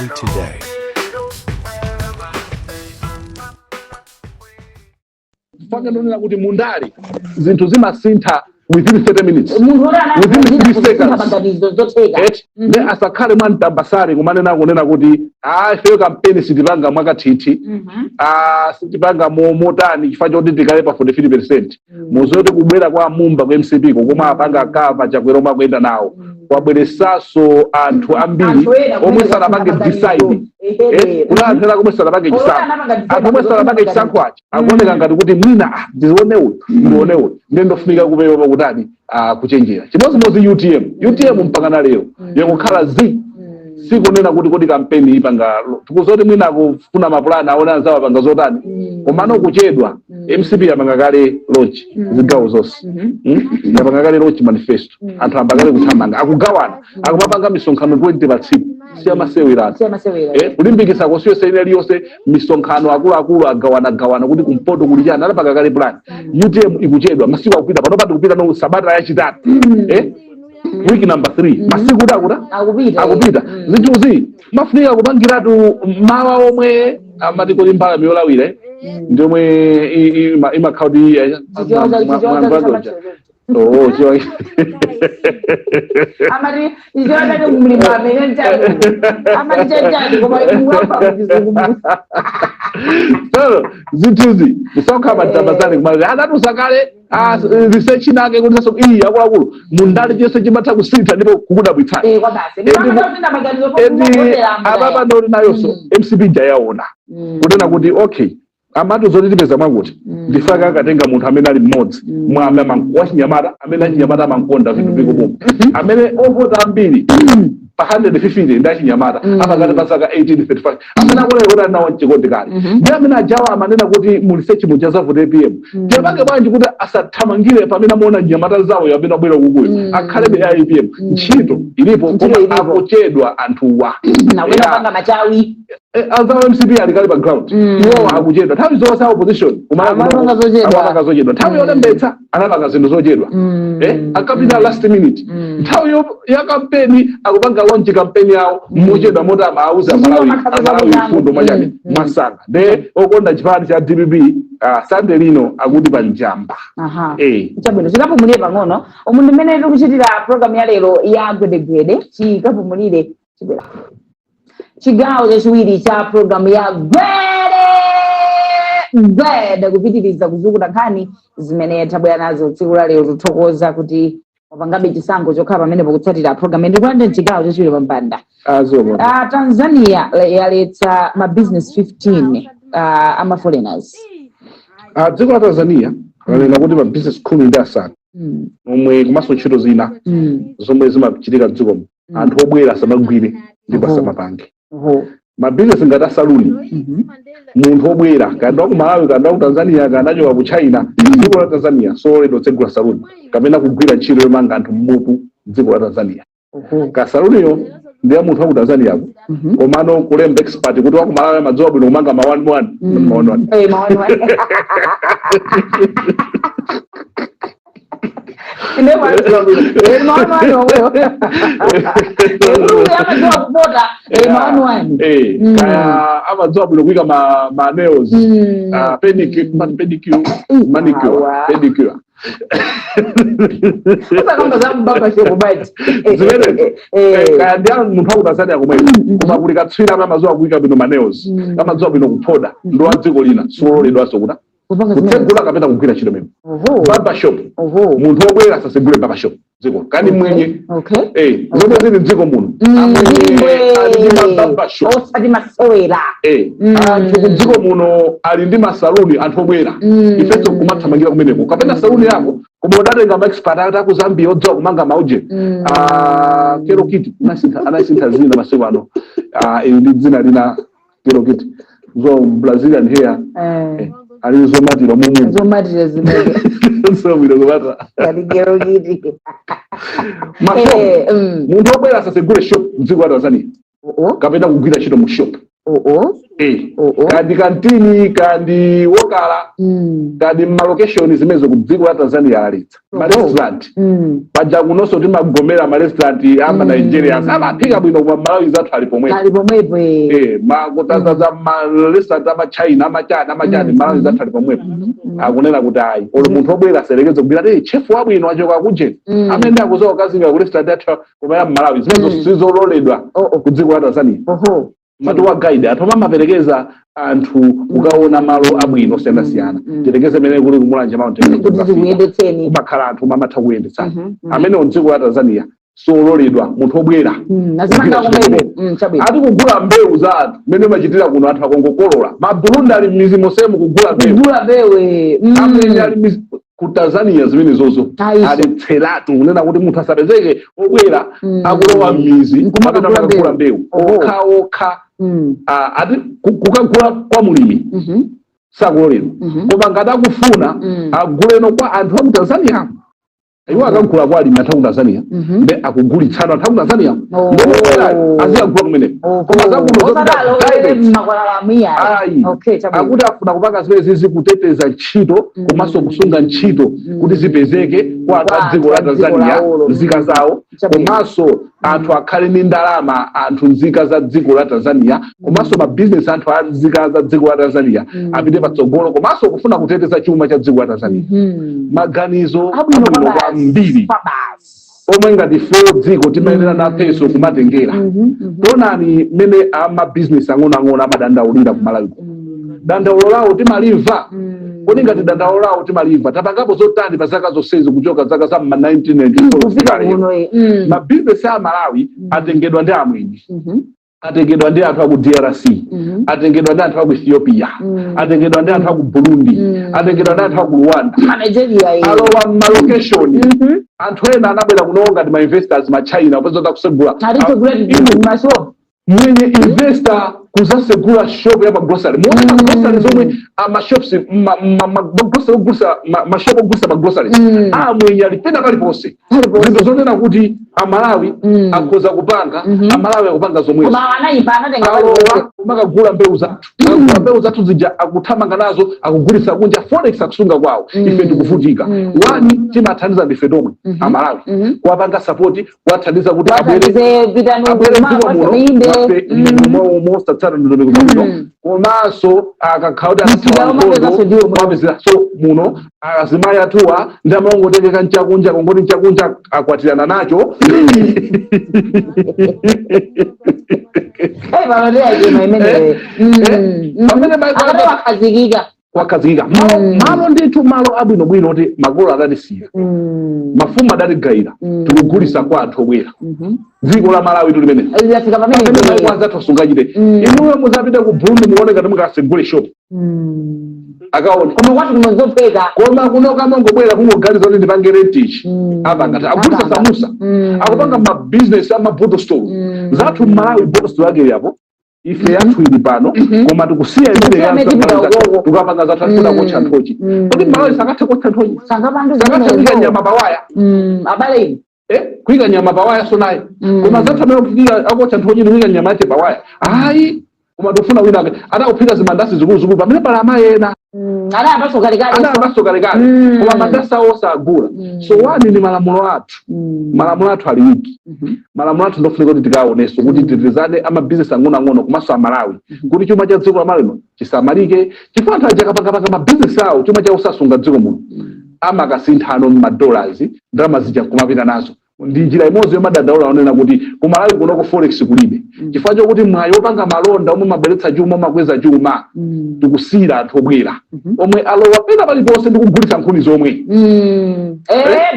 Malawi Today. Fanga ndonena kuti mundale zinthu zimasintha within 30 minutes, munthu oti within 3 kusintha seconds. Maganizo zotheka. Eti ne asakhale mwamtambasale kumanena kunena kuti, "Ah, ifeyo kampeni sitipanga mwakathithi, ah, sitipanga motani," chifukwa choti tikale pa 43%. Muzoti kubwera kwa Mumba ku MCP ko komwe apanga kava Chakwera omwe akuyenda nawo kwabweresanso anthu ambiri anthu ena omwe kumene sanapange kusintha decide. maganizo. Kuna anthu ena komwe sanapange Olo chisankho. anapanga decide Anthu omwe sanapange maganizo. Chisankho achi akuoneka ngati kuti mwina, ah, ndione uyu, ndione uyu, ndiye ndofunika kupewa pakutani, ah, kuchenjera. Chimodzimodzi UTM. UTM mpaka na lero yakukhala zi sikunena kuti kodi kampeni ipanga tikuzoti mwina akufuna mapulani aone anzawo apanga zotani, komano kuchedwa. MCP yapanga kale launch zigawo zonse. Yapanga kale launch manifesto. Anthu amba kale kuthamanga, akugawana, akumapanga misonkhano 20 pa tsiku, siyamasewirana. Siyamasewera. Kulimbikitsa kosiyonse ina iliyonse, misonkhano, akuluakulu agawanagawana kuti kumpoto kuli chani, anapanga kale plan. UTM ikuchedwa, masiku akupita. Pano pati kupita no sabata yachitatu, week number 3, masiku kuti akuta akupita. Akupita. Zinthuzi mafunika kupangiratu mawa omwe amati kodi mbalame yolawira, ndi omwe imakhala kuti Chichewa. Oh, chiwa. Amati chichewa chake mlima amene nchani, amati chanchani, koma muwamba mchizungu. Tsono zinthuzi musakhala matambasale kumati anatusa kale, ah, research nake kuti saso iyi. Akuluakulu, mundale chonse chimatha kusintha ndipo kukudabwitsani. Eh, kwa basi. Ndimakusintha maganizo. Edi apapa ndoti nayonso MCP jayaona kunena kuti okay, amati zoti tipeza mwakuti ndifaka akatenga munthu amene ali mmodzi mwa amene wachinyamata, amene achinyamata amankonda Vitumbiko Mumba, amene ovota ambiri pa 150 ndi achinyamata apakati pa zaka 18 35, amene akuoneka kuti ali nawo mchikondi kale, ndi amene ajawa amanena kuti mu research muja zavote APM. Tiyapange bwanji kuti asathamangire pamene amaona nyamata zawo amene abwera kukuyo, akhalebe ya APM? Ntchito ilipo. Ntchito koma ilipo. Akuchedwa anthuwa. Nakwenda panga machawi. Anzawo MCP ali kale pa ground. Iwowa akuchedwa. Nthawi zonse opposition Amapanga zochedwa. Amapanga zochedwa. Nthawi yolembetsa anapanga zinthu zochedwa. Akapita last minute. Nthawi ya kampeni akupanga launch kampeni yawo mochedwa, moti amauza Amalawi Makhala Amalawi zabwino. mfundo mwachani mwasanga. De okonda chipani cha DPP, ah, Sunday lino akuti pa njamba. Chabwino, tikapumulire pang'ono. Umu ndimene tikuchitira program ya lero ya Gwedegwede. Chikapumulire, chibwera chigawo chachiwiri cha program ya Gwede Gwede, kupitiriza kuzukuta nkhani zimene tabwera nazo tsiku la lero. Tuthokoza kuti wapangabe chisankho chokhala pamenepo kutsatira program. Ndikulandira chigawo chachiwiri pampanda. Azomo. Tanzania yaletsa ma business 15 ama foreigners. Ah, dziko la Tanzania lanena kuti ma business 15 omwe komanso ntchito zina zomwe zimachitika mdzikomo, anthu obwera asamagwire ndipo asamapange. Mabizinesi ngati asaluni, munthu obwera kaya ku Malawi, kaya ku Tanzania, kaya achoka ku China, dziko la Tanzania sololedwa kutsegula saluni kapena kugwira ntchito yomanga anthu mmutu dziko la Tanzania. Ka saluniyo ndi ya munthu wa ku Tanzaniako, komano kulemba expert kuti wa ku Malawi amadziwa bwino kumanga ma one one, ma one one. Eh, ma one one. Ine mwadziwa bwino. Eh, ma one one omwewo. Eh, Mulungu amadziwa kupota. Eh, ma one one. Kaya amadziwa bwino kuyika ma nails, ah, pedicure, pedicure, manicure, Awa. pedicure. Usakamba za mbaba shop bati. Zimenezi. Eh. Kaya ndi munthu wa ku Tanzania komweko, koma kuli katswiri amene amadziwa kuyika bwino ma nails, amadziwa bwino kuphoda, ndi wa dziko lina, siololedwanso kuta Kupanga zimenezi. kutsegula kapena kugwira ntchito memo. Barber shop, munthu wobwera asasegule barber shop dziko kani mwenye. Zomwe zili mdziko muno, amwenye ali ndi ma barber shop. Osati masewera. Anthu kudziko muno ali ndi masaluni, anthu obwera ifenso kumathamangira kumeneko, kapena saluni yako koma udatenga ma expert ati aku Zambia odziwa kumanga mauje. Ah, Kero Kit anasintha zina masiku ano. Ah, ili ndi dzina lina Kero Kit zo Brazilian hair. Ali zomatira mumu. Zomatira zimene. Zobwino zomata. Kaligero kiti. Ma shop, Eh. munthu obwera asasegule shop mdziko la Tanzania Oh, kapena kugwira ntchito mu shop. Oo. Oo. Kandi kantini, kandi wokala, kandi malocation, zimenezo ku dziko la Tanzania aletsa. Marestaurant, paja kunonso timagomera marestaurant ama Nigerians amaphika bwino, koma Malawi zathu ali pomwepo. Ali pomwepo. Makutazaza marestaurant ama China, amachani, amachani, Malawi zathu ali pomwepo. Akunena kuti ayi, olo munthu obwera aserekeze kugwira ti chef wabwino achoka kuje, amene akuzowa kazinga ku restaurant yathu koma ya Malawi, zimenezo sizololedwa ku dziko la Tanzania. Matour guide, anthu amaperekeza anthu kukaona malo abwino osiyanasiyana, tirekeze mene kuli kuMulanje Mountain, kuti zikuyendetseni, kumakhala anthu amatha kuyendetsana. Amene mdziko la Tanzania sololedwa munthu obwera. Azimanga komweko. Chabwino. Ati kugula mbewu za anthu, mmene machitira kuno, anthu akongokolola, Maburundi ali m'mizi mosemu kugula mbewu. Kugula mbewu. Amene ali ku Tanzania zimene zozo Ayiso. aletseratu, kunena kuti munthu asapezeke obwera akulowa m'mizi Nkumakagula kapena kugula mbewu okha okha. Ah, ati kukagula kwa mulimi sakuloledwa, koma ngati akufuna aguleno kwa anthu aku Tanzania, iwo akagula kwa alimi anthu aku Tanzania, mbe akugulitsana anthu aku Tanzania, ndobwerayo aziyagula kumeneko, koma zakuno Osadalo direct. Makwalala miya. Ayi. Okay, chabwino. Akuti afuna kupanga zimene zizi kuteteza ntchito komanso kusunga ntchito kuti zipezeke kwa anthu a dziko la Kwa dziko Tanzania, lawolo. nzika zawo, komanso anthu akhale ndi ndalama, anthu nzika za dziko la Tanzania, komanso mabizinesi anthu a nzika za dziko la Tanzania apite patsogolo, komanso kufuna kuteteza chuma cha dziko la Tanzania. Maganizo abwino abwino kwabasi. kwambiri, Kwabasi. omwe ngati ifeyo dziko timayenera nafenso kumatengera. Tonani mmene amabizinesi ang'onoang'ono amadandaulira ku Malawi. Dandaulo lawo timalimva. Kodi ngati dandaulo lawo timalimva, tapangapo zotani pa zaka zonsezi kuchoka zaka za ma 1994 kufika kufika lero? kuno? Mabizinesi a Malawi atengedwa ndi amwenye, atengedwa ndi anthu aku DRC, atengedwa ndi anthu aku Ethiopia, atengedwa ndi anthu aku Burundi, atengedwa ndi anthu aku Rwanda, Ma Nigeria. Alowa mmalokeshoni. Anthu ena anabwera kuno ngati ma investors, ma China, kupeza kusegula Atitsegula mashopu. Mwenye investor kuzasegula shop ya magrocery, muone magrocery zomwe amashops, magrocery ogulisa, mashop ogulisa magroceries, amwenye alipena paliponse. Paliponse. Zinthu zonena kuti Amalawi akhoza kupanga, Amalawi akupanga zomwezo. Koma anayimba anatenga paliponse. Alowa kumakagula mbewu zathu, akagula mbewu zathu zija akuthamanga nazo, akugulitsa kunja, forex akusunga kwawo, ife tikuvutika. One, timathandiza ndife tomwe Amalawi kuwapanga support, kuwathandiza kuti abwere, wathandize pitani abwere dziko muno inde mosatsata ndondomeko zabwino, komanso akakhala kuti Msika wamapeza ndiwo muno. wapezera so muno azimayi athuwa ndi amangotengeka nchakunja, kongoti nchakunja akwatirana nacho. Pano ndiyachema imeneyo. Pamene Akati wakhazikika. Kwakhazikika malo, malo ndithu, malo abwinobwino kuti makolo adatisiya, mafumu adatigayira, tikugulisa kwa anthu obwera. Dziko la Malawi tulimene Lafika pamene pamene maiko anzathu asungachite. Inuyo muzapita ku Burundi, muone ngati mungasegule shop, akaone. Koma kwati kuno zopheka. Koma kuno kamangobwera kungoganiza kuti ndipange rent ichi, apanga agulisa Apanga. samusa, akupanga mabizinesi ama bottle store. Zathu Mmalawi bottle store yake yapo, ife yathu ili pano, koma tikusiya imene. Tikusiya imene tipita ukoko. Tukapanga zathu, atifuna kotcha nthochi. Kodi Mmalawi sangathe kotcha nthochi? Sangapange. Sangathe kuyika zimenezo. nyama pawaya? Abale inu. Kuyika nyama pawaya so naye, koma zathu amene kuphika akotcha nthochi ndi kuyika nyama yache pawaya, ayi. Koma tikufuna wina ake atakuphika zimandasi zikuluzikulu pamene pali amayi ena Anayambaso kalekale. Anayambaso kalekale, koma mandasi awo osagula. So one ni malamulo athu. Malamulo athu ali weak. Malamulo athu ndofunika kuti tikaonenso kuti titetezane amabizinesi ang'onoang'ono komanso Amalawi, kuti chuma cha dziko la Malawi chisamalike, chifukwa anthu aja akapangapanga mabizinesi awo, chuma chawo sasunga dziko muno, amakasinthano mmadollars, ndalama zija kumapita nazo. Ndi njira imodzi yomadandaula onena kuti kuMalawi kunoko forex kulibe, chifukwa chokuti mwayi wopanga malonda omwe mabweretsa chuma, omakweza chuma, tikusiyira anthu obwera omwe alowa pena paliponse ndi kugulitsa nkhuni zomwe.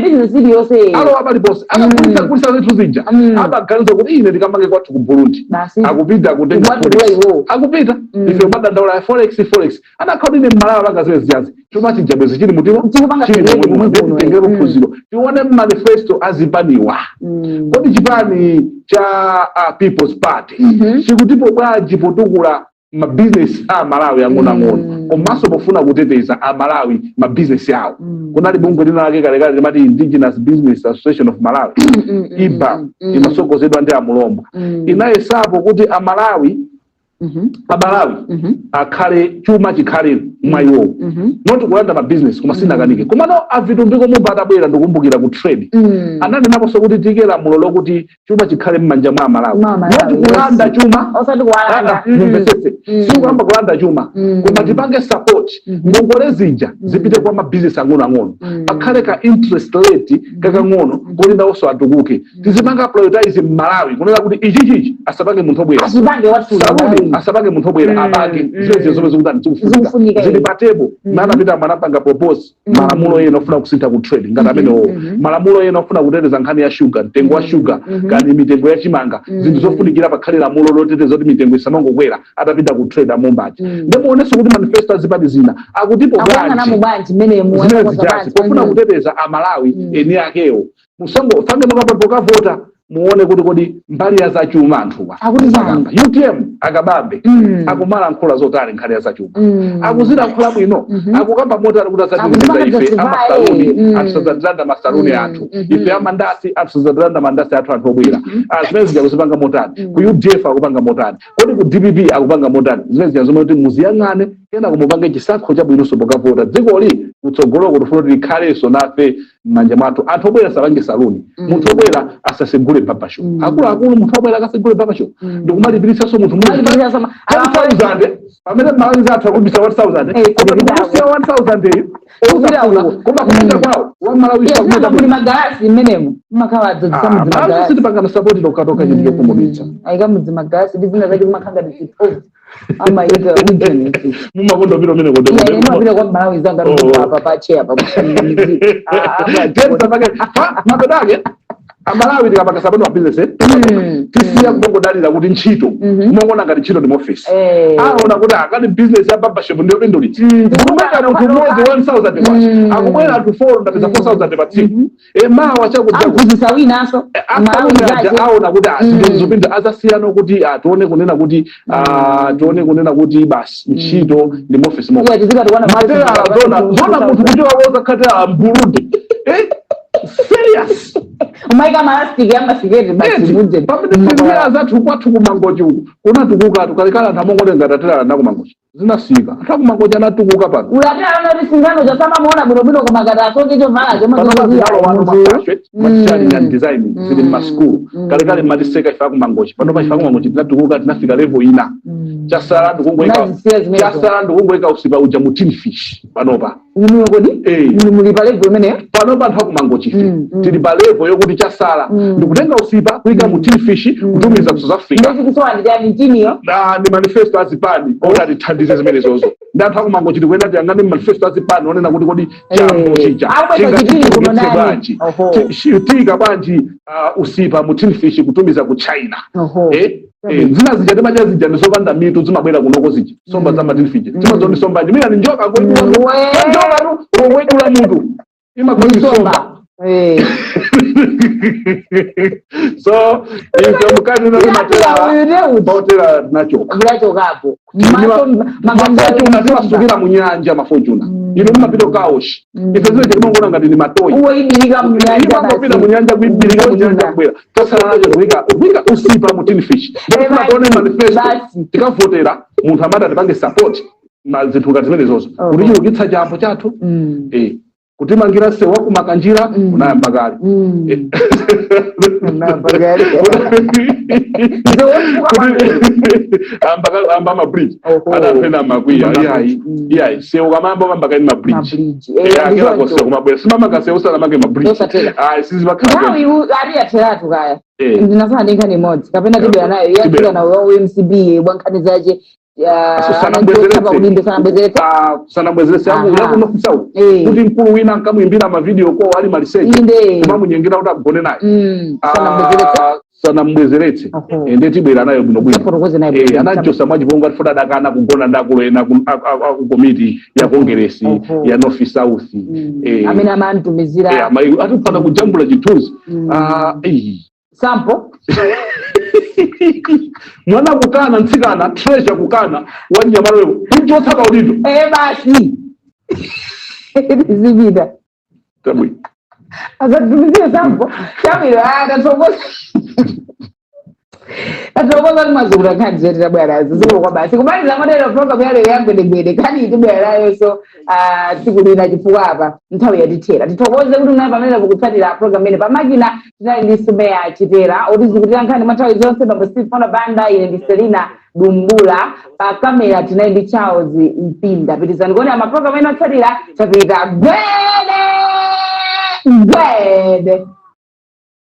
Business iliyonse. Alowa paliponse, akagulitsa gulitsa zinthu zija, amaganiza kuti ine ndikamange kwathu ku Burundi. Basi. Akupita kutenga Kukwatula forex. iwo. Akupita. Ife umadandaula ya forex, forex. Anakhala ine Mmalawi apanga zimene zijazi, chuma chija bwezi chili mutimo. Chikupanga chili chiledi momwe. momwe muno. Titengerepo phunziro, tione manifesto azipaniwa. Kodi chipani cha People's Party chikutipo bwanji potukula mabizinesi a Malawi ang'onoang'ono, komanso pofuna kuteteza Amalawi mabizinesi awo? Kunali bungwe lina lake kalekale limati Indigenous Business Association of Malawi, IBA, imasogozedwa ndi Amulombo. Inayesapo kuti Amalawi Amalawi akhale chuma chikhale mwa iwowo, not kulanda mabizinesi, koma sinakanike. Komano a Vitumbiko Mumba atabwera, ndikumbukira ku trade, ananenaponso kuti tike lamulo lokuti chuma chikhale m'manja mwa Amalawi, Mwa Amalawi, not kulanda chuma. Osati kuwalanda. Mumvetsetse, sikuyamba kulanda chuma, koma tipange support ngongole zija zipite kwa mabizinesi ang'onoang'ono, pakhale ka interest rate kakang'ono kuti nawonso atukuke. Tizipanga prioritize m'Malawi, kunena kuti ichichichi asapange munthu obwera, achipange wathu. Saluni asapange munthu obwera, apange zimene zomwe zikuti zikufunika, zikufunika, zili pa table. Manapita manapanga propose malamulo ena ofuna kusintha ku trade ngati amenewo, malamulo ena ofuna kuteteza nkhani ya shuga, mtengo wa shuga kani mitengo ya chimanga, zinthu zofunikira pakhale lamulo loteteza kuti mitengo isamangokwera. Atapita ku trade a Mumbaji, ndimuonenso kuti manifesto azipani zina akutipo akuyang'anamo bwanji bwanji mmenemu? Zimene zijazi pofuna kuteteza Amalawi eni akewo. Musango fange mukapa pokavota, muone kuti kodi mbali ya zachuma anthuwa Akuti chani? akamba. UTM akabambe akumalankhula zotani nkhani ya zachuma? Akuzilankhula bwino? Akukamba motani kuti azatiteteza Akuzipanga ife justify. Amasaluni, anthu sadzadilanda masaluni athu. Ife amandasi, anthu sadzadilanda mandasi athu, anthu obwera. Ah, zimene zija kuzipanga motani? Ku UDF akupanga motani? Kodi ku DPP akupanga motani? Zimene zija zomwe kuti muziyang'ane, kenako mupange chisankho chabwinonso pokavota. Dzikoli kutsogoloko tifuna kuti likhalenso nafe m'manja mwathu. Anthu obwera sapange saluni, munthu obwera asasegule barbershop. Akuluakulu, munthu obwera akasegule barbershop ndikumalipiritsanso munthu mmodzi 10,000, pamene Malawi athu akubisa 1000, koma ndikusiya 1000 eyo osafuna, koma kupita kwawo wa Malawi Iya, muli magalasi mmenemo, mumakhala adzadzisa mudzi Malawi magalasi. Sitipangana support tokatoka, chinthu chokhumudwitsa. Ayika mudzi magalasi ndi zina zake, zimakhala ngati zithunzi, amayika ujeni. Mumakonda pita umene? Iya, ine mapita kwa Malawi zanga. Oh. Apa pa chair pa. Mapeto ake Amalawi tikapanga support mabizinesi, tisiya kumongodalira kuti ntchito, kumongona ngati ntchito ndi muofisi. Aona kuti akati business ya barbershop ndiyo pindulitsa, kumeka munthu mmodzi 1000 kwacha, akubwera anthu 4, ndapeza 4000 pa tsiku. Emawa chakudya. Aphunzitsa winanso. Asaluni aja aona kuti zinthu zopinda azasiyana, kuti tione kunena kuti tione kunena kuti basi ntchito ndi muofisi momwe. Iya, tizikati Materala zona zona, munthu kuti wawoza khatera mburundi, serious. Umayika malastiki amasiketi basi mudze. Pamene tinzira zathu kwathu kuMangochi uku kunatukuka, tukalekala anthu amongotenga taterala na kuMangochi zinasika, anthu akuMangochi anatukuka pano. Ulatera anoti singano chasamamuona bwinobwino, koma kati asoke chovalacho. Pano mafashion, mafashion and design zili mmasukulu. Kalekale mmatiseka ife akuMangochi, pano pa ife akuMangochi tinatukuka, tinafika level ina. Chasala ndikungoika Unazisiya zimenezo. Chasala ndikungoika usipa uja mu tin fish panopa. Inuyo kodi muli pa level imeneyo? Panopa anthu akuMangochi ife tili pa level yokuti chasala ndikutenga usipa kuyika mu tin fish, kutumiza ku South Africa. Ndechikusowa ndi chani tiniyo? Na ndi manifesto azipani oti atithandize zimenezozo. Ndi anthu akuMangochi tikuenda tiyang'ane manifesto azipani onena kuti kodi chambo chija Akubweza chitini kuno chingachitulukitse nani? bwanji? Tika bwanji usipa mu tin fish kutumiza ku China? Zina zija timadya zija ndizopanda mitu, zimabwera kunoko zija, somba za ma tin fish, timazoti somba ndi mina ni njoka. Njoka tu ngoidula mutu imakhala somba. Somba. So ife mukati nali matera Uyu ndeuti paotera nachoka. Bulachokapo. Mafortuna timasukira mu nyanja, mafortuna ino mumapita kaoshi, ife zile timangona ngati ni matoyi. Uwoyibirika munyanja. Imangopita mu nyanja, kuibirika mu nyanja, kubwera. Tasala nacho kuika usipa mu tin fish. Ndikufuna tione manifesto. Basi. Tikavotera munthu amati atipange support ma zinthu ngati zimenezozo, kuti chiukitsa chambo chathu, kutimangira sewu wa kumakanjira, unayamba kale. Unayamba kale. Amba amba mabridge. Oho. Adapena makwiya. Iyayi, iyayi, sewu kamamba mamba kaini mabridge. Mabridge. Akela kose kumabwera simamanga sewu sanamange mabridge. Yosatela. Ayi, sizimakhala. Nthawi ali yatheratu kaya. Ndinafuna ndi nkhani imodzi kapena tibwera nayo. Tibwera. Yatira na wa MCB bwa nkhani zace. Sanabwezeretse. Udindo sanabwezeretse. Sanabwezeretse yakunofisawu kuti mkulu wina ankamuimbira mavideo ko ali maliseche, kumamunyengera kuti agone naye. Sanabwezeretse. Sanambwezeretse. Ndiye tibwera nayo bwinobwino. Fotokoze nayo. Anachosa mwachipongwe, atifuta adakana kugona ndakulu ena aku komiti ya kongeresi ya North South. Amene amantumizira. Atipana kujambula chithunzi. Ah, eyi. Sample. Mwana kukana, mtsikana Treasure kukana wanyamaloyo kuchotsa paudindo. Basi zipita. Tabwino. Azatumizire sample chabwino. Tatsokoza. Tathokoza kuti mwazukula nkhani zoti tabwerazo zikomo kwa basi. Kumaliza motero program yalero yagwedegwede, nkhani tibwerayonso tsiku lina chifukwa apa nthawi yatithera. Tithokoze kuti munali pamene kutsatira program imene. Pamakina tinali ndi Sumeya Chitera, otizukutira nkhani mwa nthawi zonse bambo Steve Fona Banda. Ine ndi Selina Dumbula. Pa kamera tinali ndi Charles Mpinda. Pitizani kuonera maprogram ena otsatira. Chapita gwede gwede.